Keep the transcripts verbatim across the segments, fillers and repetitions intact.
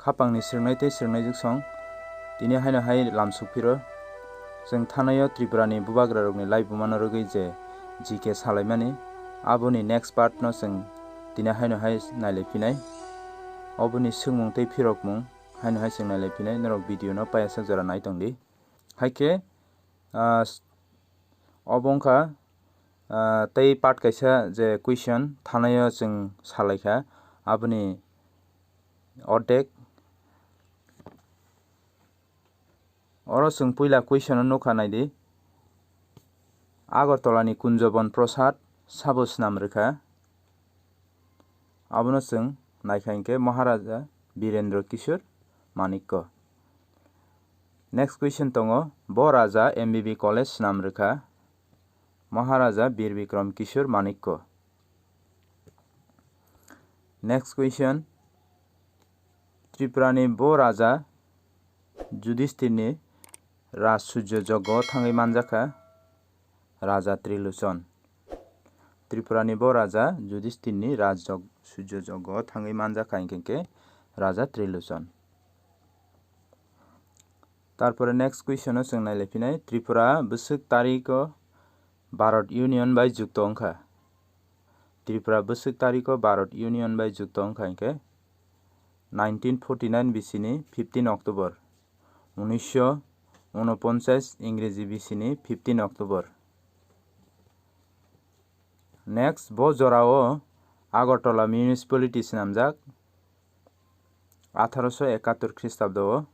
Hapangni swrwngnai tei swrwngnaijwk song tini haino hai lamsuk phiro. Chwng thanaio Tripurani bubagrarokni laibumano rwgwi je G K salaimani, aboni next part no chwng tini haino hai nailaiphinai. Oboni swngmung tei phirokmung haino hai chwng nailaiphinai, norok video no paiyasak jora nai tongdi. Haikhe, ah, s-, obo wngkha, ah, tei part kaisa je question thanaio chwng salaikha, aboni ordek. Oro chwng puila question o nukha naidi, Agartala ni Kunjobon Prasad sabo swnam rwkha? Abono chwng naikha hinkhe Maharaja Birendra Kishore Manikko. Next question tongo, bo raja M B B college swnam rwkha? Maharaja Bir Bikram Kishore Manikko. Next question, Tripurani bo raja Judisthirni raj sujyo joggo thangwi manjakha? Raja Trilochon. Tripurani bo raja Judisthirni raj jog-, sujyo joggo thangwi manjakha hinkhe khe Raja Trilochon. Tarpore next question o chwng nailaifinai, Tripura bwswk tariko Bharat Union bai jukto wngkha? Tripura bwswk tariko Bharat Union bai jukto wngkha hinkhe nineteen forty nine bisini fifteen October, unisho unoponchas Ingreji bisini fifteen October. Next, bo jorao Agartala Municipality swnamjak. Atharoso ekattor Khristabdo o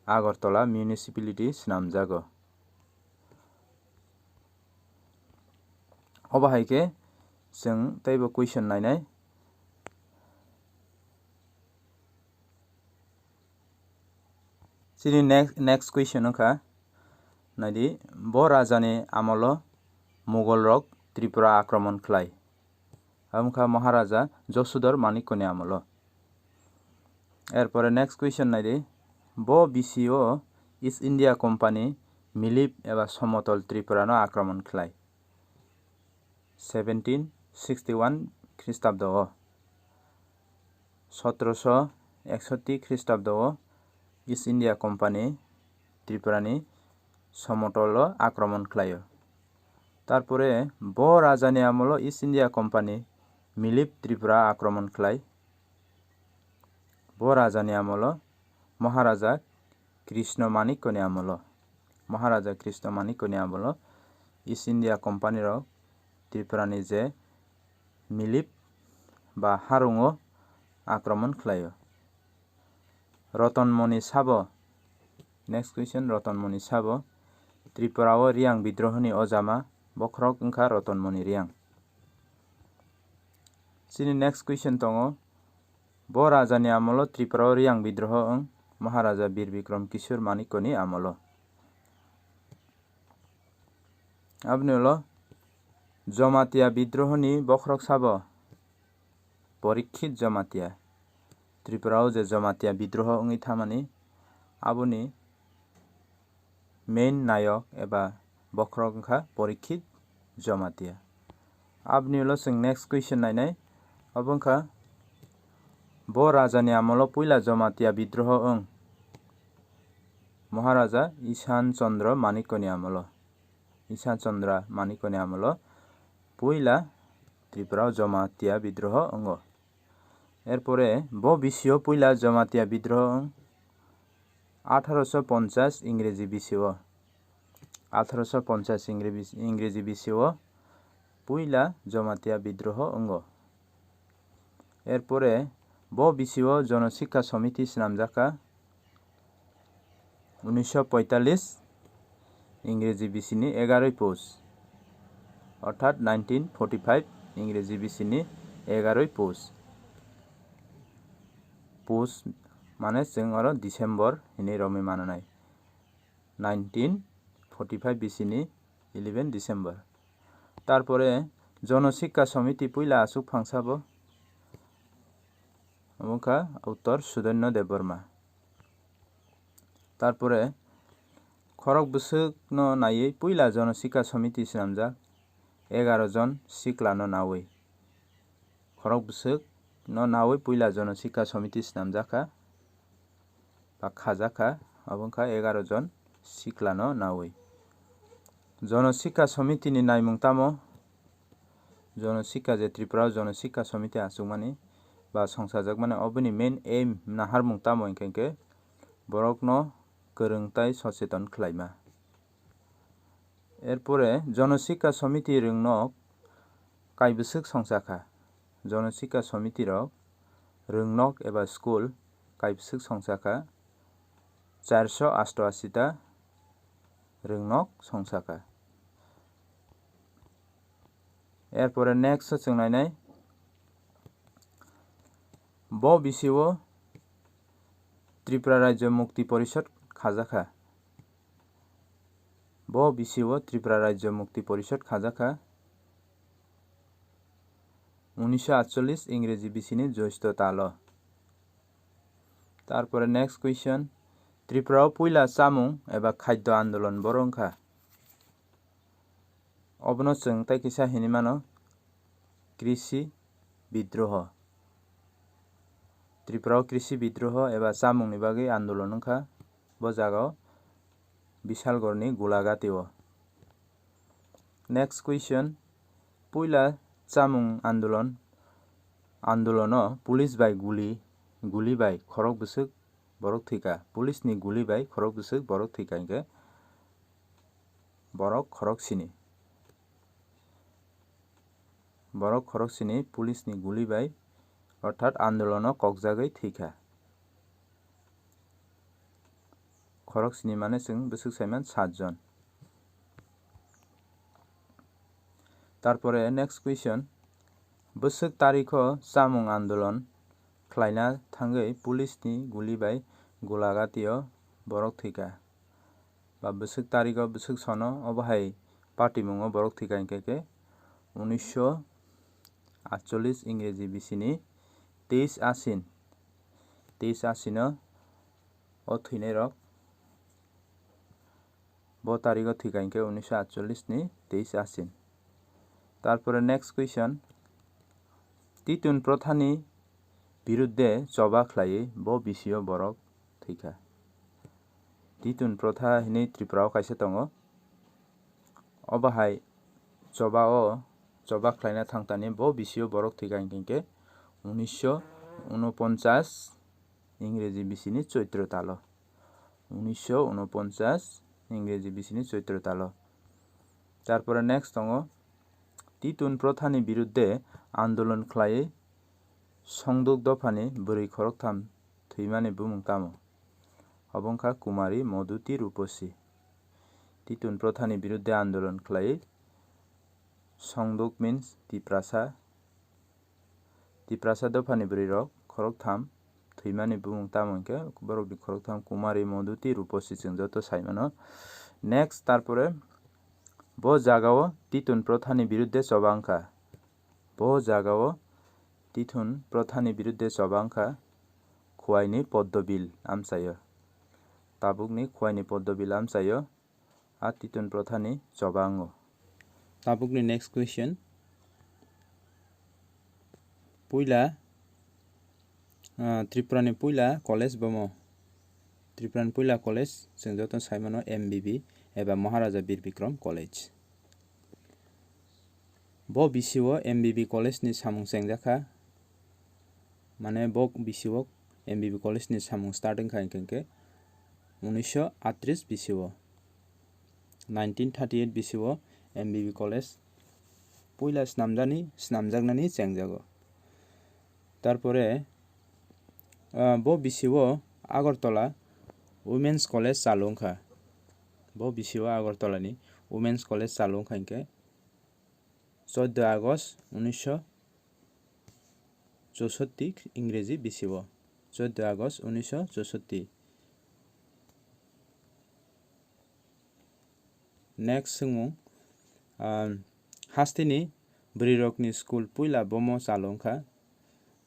Agartala Municipality swnamjago. Obo hai khe chwng teibo question nainai. Chini next, next question wngkha, naidi, bo rajani amolo Mughal rok Tripura akromon khlai? Abo wngkha Maharaja Jasudhar Manikkoni amolo. Erpore next question naidi, bo bisio East India Company Milip eba Somotol Tripura no akromon khlai? Seventeen sixty one Khristabdo o. Sotroso eksoti Khristabdo o East India Company Tripurani Somotolo akromon khlaio. Tarpore bo rajani amolo East India Company Milip Tripura akromon khlai. Bo rajani amolo Maharaja Krishna Manikkoni amolo, Maharaja Krishna Manikkoni amolo East India Company rok Tripurani je Milip ba harungo akromon khlaio. Rotonmoni sabo, next question, Rotonmoni sabo Tripura o Riyang bidrohoni ojama bokhorok wngkha Rotonmoni Riyang. Chini next question tongo, bo rajani amolo Tripura o Riyang bidroho wng Maharaja Bir Bikram Kishore Manikkoni amolo. Aboni ulo Jamatia bidrohoni bokhorok sabo Porikshit Jamatia. Tripura o je Jamatia bidroho wngwi thamani, aboni main nayok eba bokhorok wngkha Porikshit Jamatia. Aboni ulo chwng next question nainai, abo wngkha, bo rajani amolo puila Jamatia bidroho wng Maharaja Ishan Chandra Manikkoni amolo. Ishan Chandra Manikkoni amolo puila Tripura o Jamatia bidroho wngo. Erpore bo bisio puila Jamatia bidroho wng atharoso ponchas Ingreji bisio. Atharoso ponchas Ingre-, Ingreji bisio puila Jamatia bidroho wngo. Erpore bo bisio Jono Sikha Somiti swnamjakha. Unisho poitalis Ingreji bisini egaroi Pous, orthat nineteen forty five Ingreji bisini egaroi Pous. Pous mane chwng oro December hinwi romwi mananai. Nineteen forty five bisini eleven December. Tarpore Jono Sikha Somiti puila aswk phangsabo, omo wngkha Uttor Sudainno Debbarma. Tarpore khorok bwswkno naiwi puila Jono Sikha Somiti swnamjak, egaro jon siklano nawi. Khorok bwswkno nawi puila Jono Sikha Somiti swnamjakha, ba khajak kha, obo wngkha egaroh jon siklano nawi. Jono Sikha Somitini naimung tamo? Jono Sikha, je Tripura o Jono Sikha Somiti achukmani ba songchajakmani, oboni main aim naharmung tamo hinkhe, hinkhe borokno kwrwng tai socheton khlaima. Erpore Jono Sikha Somiti rwngnok kaibwswk songchakha. Jono Sikha Somiti rok rwngnok eba school kaibwswk songchakha, charso ashto ashi ta rwngnok songchakha. Erpore next o chwng nainai, bo bisio Tripura Rajya Mukti Porishad khajakha. Bo bisio Tripura Rajya Mukti Porishad khajakha unisho atchollish Ingreji bisini Jyosto talo. Tarpore next question, Tripura o puila chamung eba khadyo andolon boro wngkha? Obono chwng tai kisa hinwi mano, krishi bidroho. Tripura o krishi bidroho eba chamungni bagwi andolon wngkha bo jagao Bishalgarhni Gulagati o. Next question, puila chamung andolon, andolono police bai guli, guli bai khorok bwswk borok thwikha? Police ni guli bai khorok bwswk borok thwikha hinkhe borok khorok sini. Borok khorok sini police ni guli bai, orthat andolono kokjagwi thwikha. Khorok sini mane chwng bwswk saiman sat jon. Tarpore next question, bwswk tarikho chamung andolon khlaina thangwi police ni guli bai Gulagati o borok thwikha? Ba bwswk tarikho, bwswk sono, obo hai patimungo borok thwikha hinkhe khe unisho atchollish Ingreji bisini teis Ashin, teis Ashin o o thwinairok bo tarikho thwikha hinkhe unisho atchollish ni teis Ashin. Tarpore next question, Titun prothani birudde choba khlaiwi bo bisio borok thwikha. Titun protha hinwi Tripura o kaisa tongo. Obo hai choba o, choba khlaina thangtani bo bisio borok thwikha hinkhe unisho unoponchas Ingreji bisini Choitro talo. Unisho unoponchas Ingreji bisini Choitro talo. Tarpore next tongo, Titun prothani birudde andolon khlaiwi Songduk dophani bwrwi khoroktham thwimani bumung tamo? Obo wngkha Kumari, Moduti, Ruposi. Titun prothani birudde andolon khlaiwi Songduk means Tiprasa, Tiprasa dophani bwrwi rok khoroktham thwimani bumung tamo hinkhe borokni khoroktham Kumari, Moduti, Ruposi chwng joto saimano. Next, tarpore bo jagao Titun prothani birudde choba wngkha. Bo jagao Titun prothani birudde choba wngkha Khwaini Poddobil amchaio. Tabukni Khwaini Poddobil amchaio a Titun prothani choba wngo. Tabukni next question. Puila, ah, Tripurani puila college bomo. Tripurani puila college chwng joto saimano M B B eba Maharaja Bir Bikram College. Bo bisio M B B college ni samung chengjakha. Mane bo bisio M B B college ni samung start wngkha hinkhe, hinkhe unisho atris bisio, nineteen thirty eight bisio M B B college puila snamjani, snamjaknani chengjago. Tarpore, ah, bo bisio Agartala Women's College chalu wngkha. Bo bisio Agartala ni Women's College chalu wngkha hinkhe, chouddoi August unisho chousotti Ingreji bisio, chouddoi August unisho chousotti. Next swngmung, um, hasteni bwrwirokni school puila bomo chalu wngkha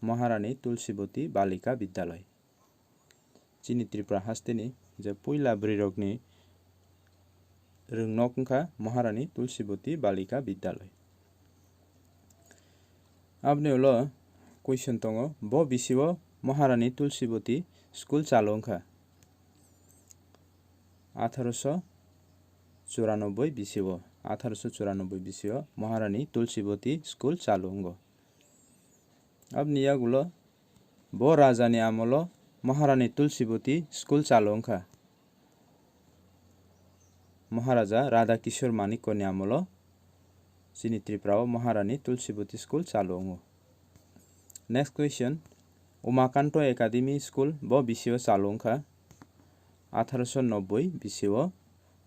Maharani Tulsiboti Balika Bidyaloi. Chini Tripura hasteni je puila bwrwirokni rwngnok wngkha Maharani Tulsiboti Balika Bidyaloi. Aboni ulo question tongo, bo bisio Maharani Tulsiboti school chalu wngkha. Atharo sho churanobboi bisio, atharo sho churanobboi bisio Maharani Tulsiboti School chalu wngo. Aboni yagulo bo rajani amolo Maharani Tulsiboti School chalu wngkha. Maharaja Radha Kishore Manikko ni amolo chini Tripura o Maharani Tulsiboti School chalu wngo. Next question, Umakanto Academy School bo bisio chalu wngkha? Atharo sho nobboi bisio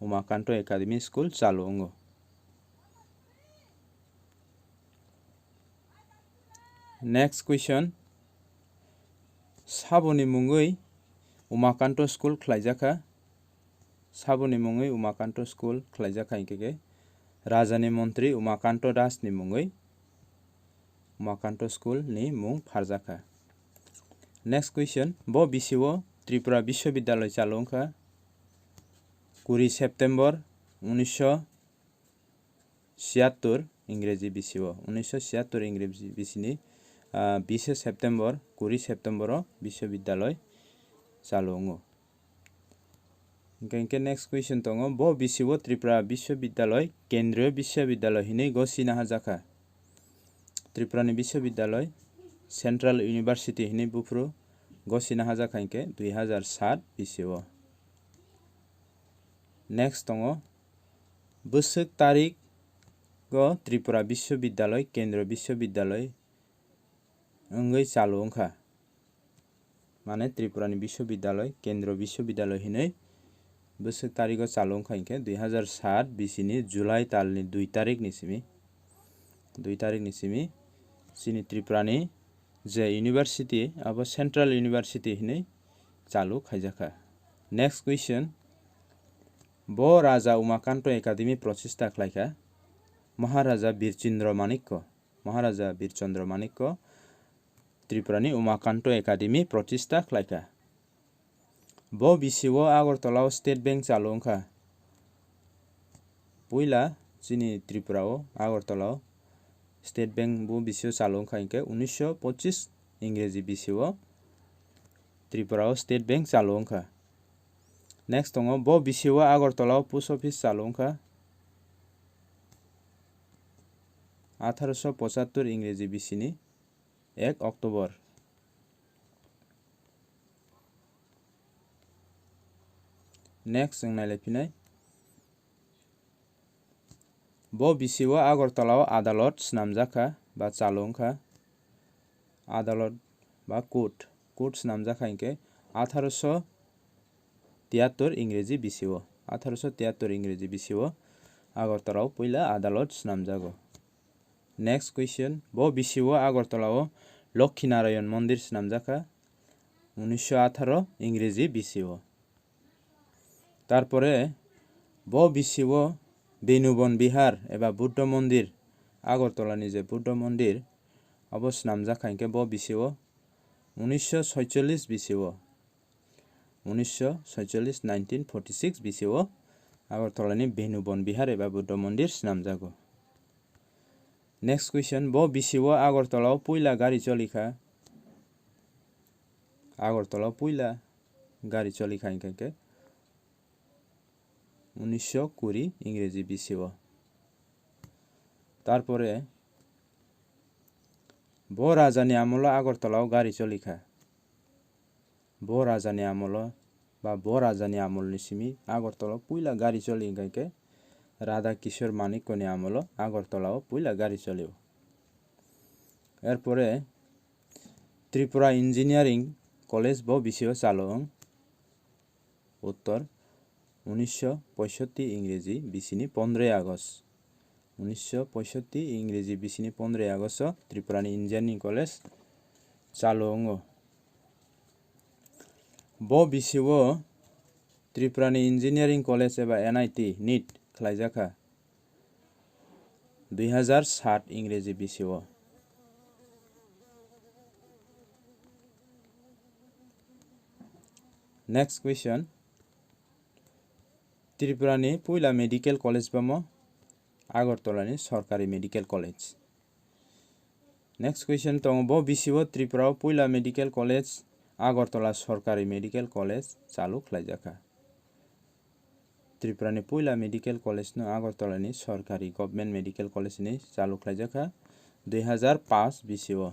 Umakanto Academy School chalu wngo. Next question, saboni mungwi Umakanto School khlaijakha? Saboni mungwi Umakanto School khlaijakha hinkhe khe rajani montri Umakanto Das ni mungwi Umakanto School ni mung pharjakha. Next question, bo bisio Tripura Biswabidyalay chalu wngkha? Kuri September unisho siyattor Ingreji bisio, unisho siyattor Ingreji bisini, ah, bise September, kuri September o Biswabidyalay chalu wngo. Hinkhe, hinkhe next question tongo, bo bisio Tripura Biswabidyalay Kendriyo Biswabidyalay hinwi gosina hajakha? Tripurani Biswabidyalay Central University hinwi buphuru gosina hajakha hinkhe dui hazar sat bisio. Next tongo, bwswk tarik o Tripura Biswabidyalay Kendriyo Biswabidyalay wngwi chalu wngkha? Mane Tripurani Biswabidyalay, Kendriyo Biswabidyalay hinwi bwswk tarigo chalu wngkha hinkhe dui hazar sat bisini July talni dui tarikni simi, dui tarikni simi chini Tripurani je university, abo Central University hinwi chalu khaijakha. Next question, bo Raja Umakanto Academy prochista khlaikha Maharaja Birchindra Manikko. Maharaja Birchindra Manikko Tripurani Umakanto Academy prochista khlaikha. Bo bisio Agartala o State Bank chalu wngkha. Puila chini Tripura o Agartala o State Bank bo bisio chalu wngkha hinkhe unisho pochis Ingreji bisio Tripura o State Bank chalu wngkha. Next tongo, bo bisio Agartala o post office chalu wngkha. Atharo sho pochattor Ingreji bisini ek October. Next, chwng nailaiphinai. Bo bisio Agartala o adalot swnamjakha ba chalu wngkha. Adalot ba court, court swnamjakha hinkhe atharo sho tiyattor Ingreji bisio, atharo sho tiyattor Ingreji bisio Agartala o puila adalot swnamjago. Next question, bo bisio Agartala o Lokhi Narayan Mondir swnamjakha unisho atharo Ingreji bisio. Tarpore bo bisio Benubon Bihar eba Buddha Mondir, Agartala ni je Buddha Mondir, abo swnamjakha hinkhe bo bisio unisho soicholish bisio, unisho soicholish, nineteen forty six bisio Agartala ni Benubon Bihar eba Buddha Mondir swnamjago. Next question, bo bisio Agartala o puila gari cholikha? Agartala o puila gari cholikha hinkhe khe unisho kuri Ingreji bisio. Tarpore bo rajani amolo Agartala o gari cholikha? Bo rajani amolo ba bo rajani amolni simi Agartala o puila gari choli hinkhe Radha Kishore Manikko ni amolo Agartala o puila gari cholio. Erpore Tripura Engineering College bo bisio chalu wng? Uttor, unisho poisotti Ingreji bisini pondroi August. Unisho poisotti Ingreji bisini pondroi August o Tripurani Engineering College chalu wngo. Bo bisio Tripurani Engineering College eba N I T, nit khlaijakha dui hazar sat Ingreji bisio. Next question. Tripurani puila medical college bamo Agartalani sorkari medical college. Next question tongo, bo bisio Tripura o puila medical college Agartala sorkari medical college chalu khlaijakha. Tripura ni puila medical college no Agartala ni sorkari government medical college ni chalu khlaijak kha dui hazar paanch bisi o.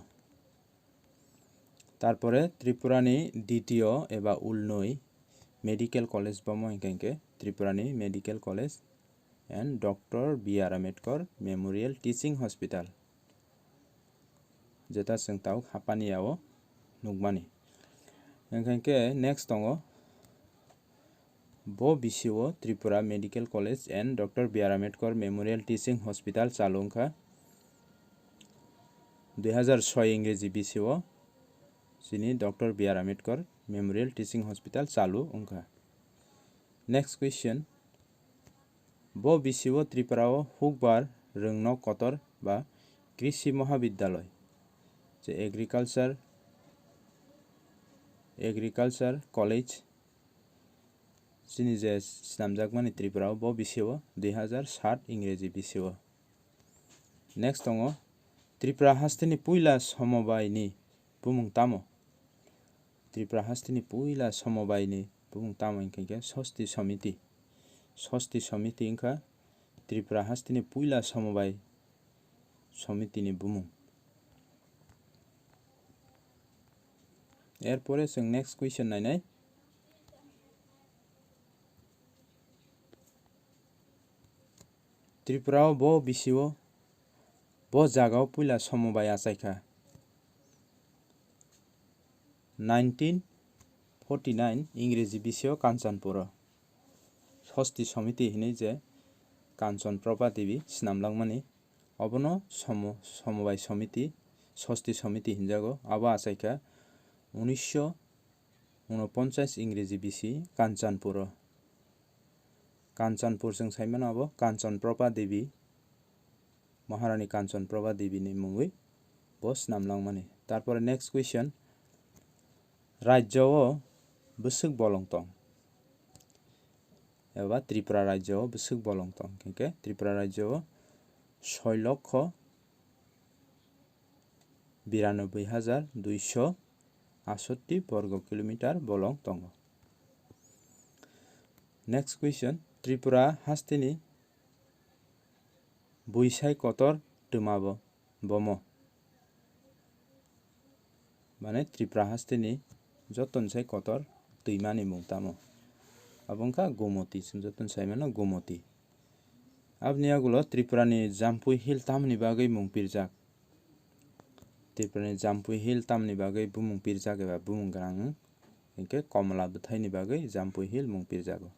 Tarpore Tripura ni ditiyo eba ulnoi medical college bomo hinkhe hinkhe Tripura ni Medical College and Doctor B R Ambedkar Memorial Teaching Hospital, jeta chwng tabuk hapani yao nukmani. Hinkhe hinkhe next tongo, bo bisio Tripura Medical College and Doctor B R Ambedkar Memorial Teaching Hospital chalu wngkha. Dui hazar soi Ingreji bisio chini Doctor B R Ambedkar Memorial Teaching Hospital chalu wngkha. Next question, bo bisio Tripura o hukbar rwngnok kotor ba Krishi Mahabidyalay, je Agriculture, Agriculture College, chini je snamjakmani Tripura o, bo bisio dui hazar sat Ingreji bisio. Next tongo, Tripura hasteni puila somobai ni bumung tamo? Tripura hasteni puila somobai ni bumung tamo hinkhe hinkhe Sosti Somiti. Sosti Somiti wngkha Tripura hasteni puila somobai somiti ni bumung. Erpore chwng next question nainai. Tripura o bo bisio, bo jaga o puila somobai achaikha. Nineteen forty nine Ingreji bisio Kanchanpur o Sosti Somiti hinwi je Kanchan Prabha Devi snamlangmani, obono somo-, somobai somiti, Sosti Somiti hinjago. Abo achaikha unisho unoponchas Ingreji bisi Kanchanpur o. Kanchanpur chwng saimano abo Kanchan Prabha Devi, Maharani Kanchan Prabha Devi ni mungwi bo snamlangmani. Tarpore next question, rajyo o bwswk bolong tong? Eba Tripura rajyo o bwswk bolong tong? Hinkhe Tripura rajyo o soi lokho biranoboi hajar duisho asotti borgo kilometer bolong tongo. Next question, Tripura hasteni buisai kotor twma bo, bomo? Mane Tripura hasteni jottoni sai kotor twimani mung tamo? Abo wngkha Gomoti, chwng jottoni sai mano Gomoti. Aboni yagulo Tripura ni Jampui Hill tamni bagwi mung pirjak? Tripura ni Jampui Hill tamni bagwi bumung pirjak eba bumung gwnang wng? Hinkhe Komla bwthaini bagwi Jampui Hill mung pirjago.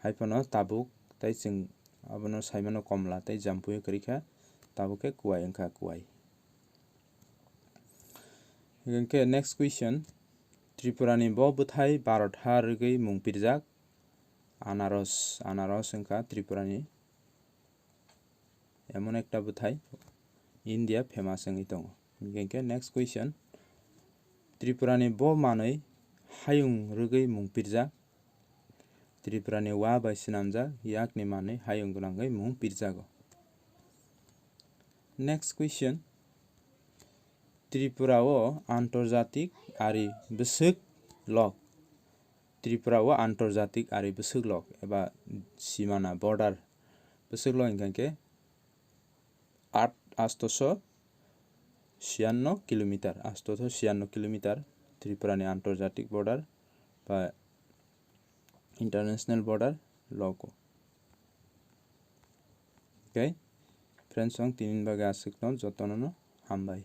Haiphano tabuk tei chwng abono saimano Komla tei Jampui o kwrwi kha, tabuk khe Kuwai wngkha, Kuwai. Hinkhe next question, Tripura ni bo bwthai Bharat ha rwgwi mung pirjak? Anaros, anaros wngkha Tripura ni emon ekta bwthai India famous wngwi tongo. Hinkhe next question, Tripura ni bo manwi hayung rwgwi mung pirjak? Tripura ni wa bai swnamjak yakni manwi hayung gwnangwi mung pirjago. Next question, Tripura o antorjatik ari bwswk lok? Tripura o antorjatik ari bwswk lok eba simana, border, bwswk lok hinkha khe at, atosho siyanno kilometer, atosho siyanno kilometer Tripura ni antorjatik border ba international border logo. Okay, friends, ang tini bagwi aswkno jotono no hambai.